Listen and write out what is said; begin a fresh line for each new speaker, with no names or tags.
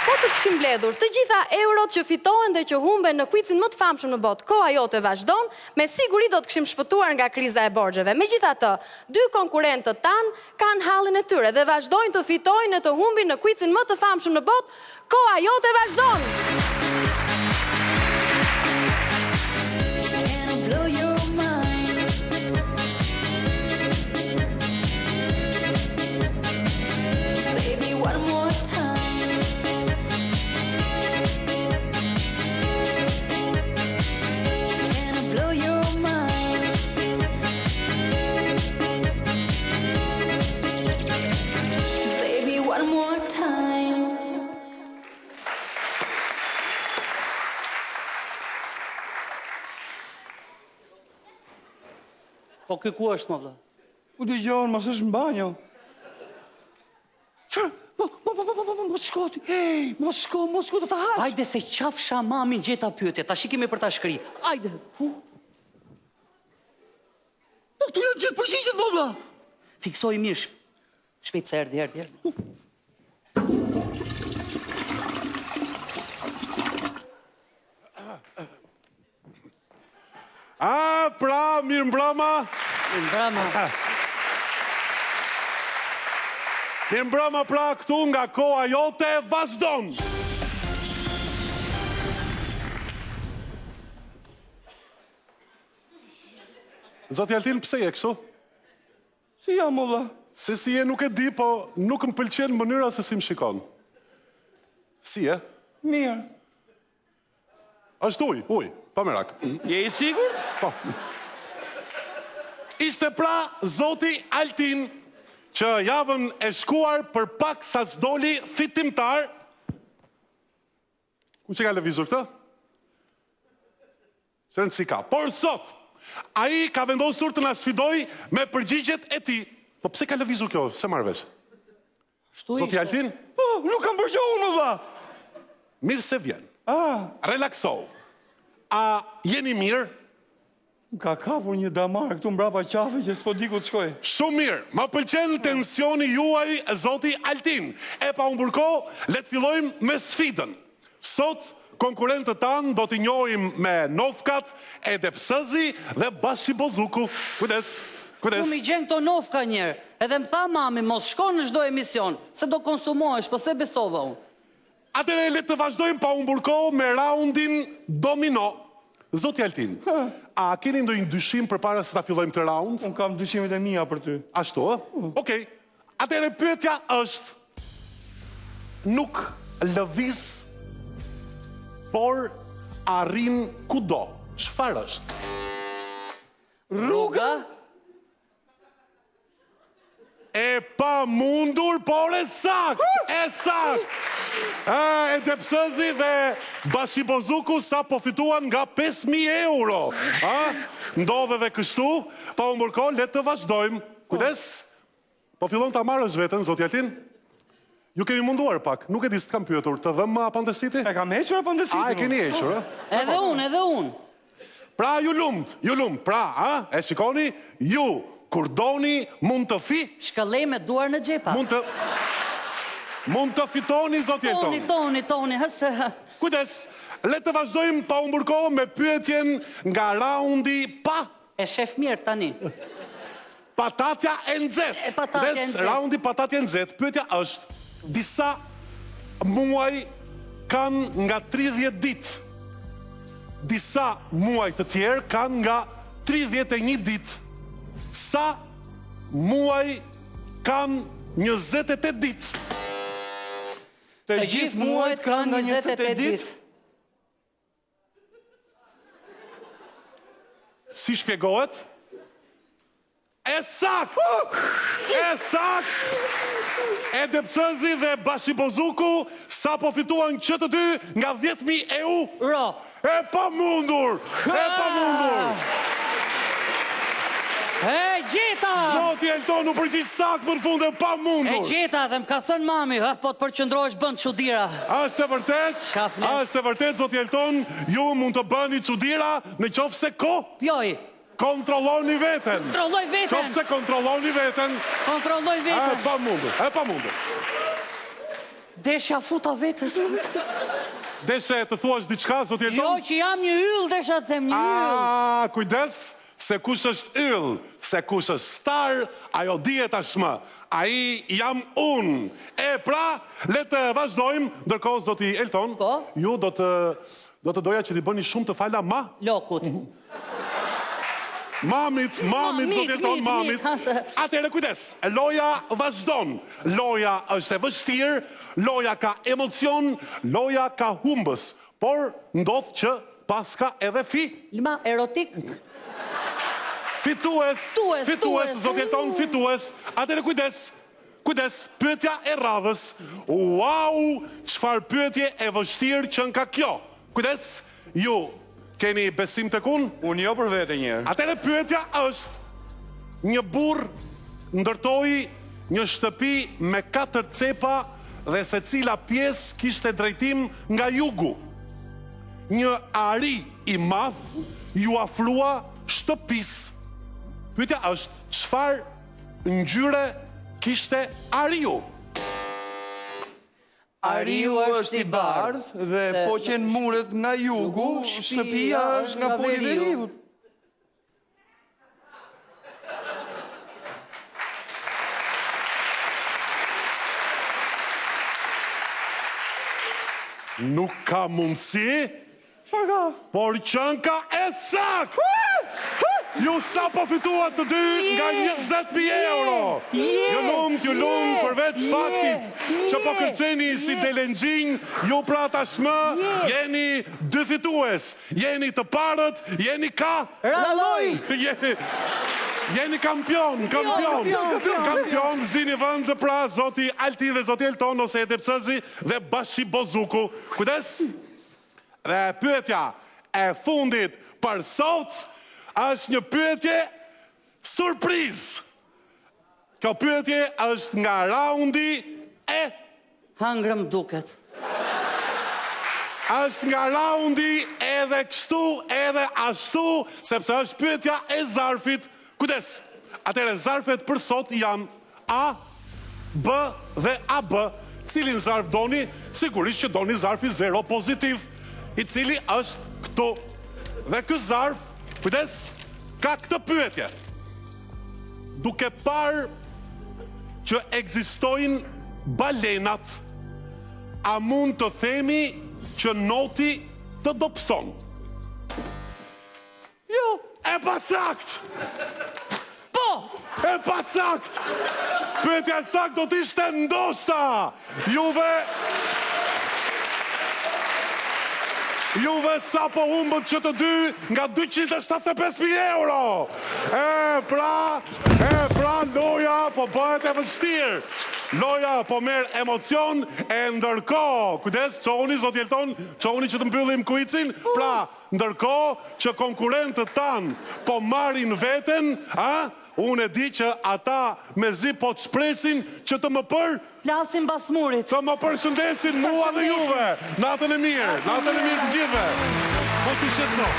Po të kishim mbledhur të gjitha eurot që fitohen dhe që humben në kuicin më të famshëm në botë, Koha jote vazhdon, me siguri do të kishim shpëtuar nga kriza e borxheve. Megjithatë, dy konkurrentët tanë kanë hallin e tyre dhe vazhdojnë të fitojnë e të humbin në kuicin më të famshëm në botë, Koha jote vazhdon!
Po ky ku është mo vlla?
Ku dëgjon, mos është në banjo. Çfarë? Mo, mo, mo, mo, mo, mo, mos shko ti. Ej, mos shko, mos shko, do ta hash.
Hajde se qafsha mamin gjeta pyetje, tash kemi për ta shkri. Hajde. Hu.
Po këtu janë gjithë përgjigjet, mo vlla.
Fiksoi mirë. Shpejt se erdhi, erdhi, erdhi.
A, pra, mirëmbrëma.
Mirëmbrëma.
Mirëmbrëma pra këtu nga koha jote vazhdon. Zoti Altin, pse je kështu?
Si jam, o vlla?
Se si je nuk e di, po nuk më pëlqen mënyra se si më shikon. Si je?
Mirë.
Është ujë, ujë, pa merak.
Je i sigurt?
Po. Ishte pra zoti Altin që javën e shkuar për pak sa s'doli fitimtar. Ku që ka lëvizur këtë? Ç'rëndësi ka. Por sot, ai ka vendosur të na sfidojë me përgjigjet e tij. Po pse ka lëvizur kjo? S'e marr vesh. Zoti Altin?
Po, nuk kam bërë gjë unë, vlla.
Mirë se vjen.
Ah.
Relaksohu. A jeni mirë?
Më ka kapur një damar këtu mbrapa qafe që s'po di ku të shkoj.
Shumë mirë. Më pëlqen tensioni juaj, zoti Altin. E pa humbur kohë, le të fillojmë me sfidën. Sot, konkurrentët tanë do t'i njohim me nofkat Edepsëzi dhe Bashibozuku. Kujdes! Kujdes!
Ku m'i gjen këto nofka njëherë? Edhe më tha mami mos shko në çdo emision, se do konsumohesh, po s'e besova unë.
Atëherë le të vazhdojmë pa humbur kohë me raundin Domino. Zoti Altin, a keni ndonjë dyshim përpara se ta fillojmë këtë raund?
Unë kam dyshimet e mia për ty.
Ashtu, ë? Okej. Atëherë pyetja është nuk lëviz por arrin kudo. Çfarë është?
Rruga?
E pamundur, por e saktë! E saktë! Edepsëzi dhe Bashibozuku sapo fituan nga 5.000 euro. A? Ndodh edhe kështu, pa humbur kohë, le të vazhdojmë. Kujdes! Po fillon ta marrësh veten, zoti Altin? Ju kemi munduar pak, nuk e di s'të kam pyetur, të dhemb apandesiti?
E kam hequr apandesitin.
A, e keni hequr, ë?
Edhe unë, edhe unë.
Pra ju lumtë, ju lumtë, pra, a, e shikoni, ju, kur doni, mund të fi?
Shkëllej me duar në xhepa.
Mund të, mund të fitoni, zoti Elton.
Toni, toni, toni, hë se hë.
Kujdes, le të vazhdojmë pa humbur kohë me pyetjen nga raundi pa
E shef mirë tani.
Patatja e nxehtë.
E patatja e nxehtë.
Raundi patatja e nxehtë. Pyetja është, disa muaj kanë nga 30 ditë. Disa muaj të tjerë kanë nga 31 ditë. Sa muaj kanë 28 ditë?
Të gjithë muajt kanë nga 28 ditë?
Si shpjegohet? E saktë! E saktë! Edepsëzi dhe Bashibozuku sapo fituan që të dy nga 10.000 eu.
Ro.
E pamundur! E pamundur!
E gjeta!
Zoti Elton u përgjigj saktë më në fund e pamundur.
E gjeta dhe më ka thënë mami, hë, po të përqendrohesh bën çudira.
Është e vërtetë?
Çka flet?
Është e vërtetë zoti Elton, ju mund të bëni çudira në qoftë se ko
Pjoj.
kontrolloni veten.
Kontrolloj veten.
Qoftë se kontrolloni veten.
Kontrolloj veten.
E pamundur, e pamundur.
Desha futa vetes.
Deshe të thuash diçka, zoti Elton?
Jo, që jam një yll, desha të them, një yll.
Ah, kujdes, se kush është yll, se kush është star, ajo dihet tashmë. Ai jam unë. E pra, le të vazhdojmë, ndërkohë zoti Elton,
Po?
ju do të do të doja që t'i bëni shumë të fala ma
Lokut.
Mamit, mamit, zoti Elton, mamit. Atëherë kujdes, loja vazhdon. Loja është e vështirë, loja ka emocion, loja ka humbës, por ndodh që paska edhe fi.
Lma erotik.
Fitues, fitues, zoti Elton, fitues. Atëherë kujdes, kujdes, pyetja e radhës. Uau, çfarë pyetje e vështirë qenka kjo. Kujdes, ju keni besim tek unë?
Unë jo për vete njëherë.
Atëherë pyetja është, një burrë ndërtoi një shtëpi me katër cepa dhe secila pjesë kishte drejtim nga jugu. Një ari i madh iu afrua shtëpisë. Pyetja është, çfarë ngjyre kishte ariu?
Ariu është i bardhë
dhe po qenë muret nga jugu, shtëpia është nga poli i veriut.
Nuk ka mundësi
Çfarë ka?
Por qenka e saktë! Ju sapo fituat të dy nga 20.000 euro! Ju lumtë, ju lumtë, përveç faktit që po kërceni si delenxhinj, ju pra tashmë jeni dy fitues, jeni të parët, jeni ka?
Ralloj!
Jeni, jeni kampion, kampion, kampion, zini vend pra zoti Altin dhe zoti Elton ose Edepsëzi dhe Bashi Bozuku. Kujdes! Dhe pyetja e fundit për sot është një pyetje surprizë. Kjo pyetje është nga raundi e
Hëngrëm duket.
Është nga raundi edhe kështu edhe ashtu, sepse është pyetja e zarfit. Kujdes! Atëherë zarfet për sot janë A, B dhe AB. Cilin zarf doni? Sigurisht që doni zarfi zero pozitiv, i cili është këtu. Dhe ky zarf, kujdes, ka këtë pyetje. Duke parë që ekzistojnë balenat, a mund të themi që noti të dobëson?
Jo!
E pasaktë!
Po!
E pasaktë! Pyetja e saktë do të ishte ndoshta! Juve Juve sapo humbët që të dy nga 275.000 euro! E pra, e pra, loja po bëhet e vështirë! Loja po merr emocion e ndërkohë, kujdes, çohuni, zoti Elton, çohuni që të mbyllim kuicin, pra, Ndërkohë që konkurrentët tanë po marrin veten, a, unë e di që ata mezi po të presin që të më për.
Plasin mbas murit.
Të më përshëndesin mua dhe juve. Natën e mirë, natën e mirë të gjithëve. Mos u shqetëso.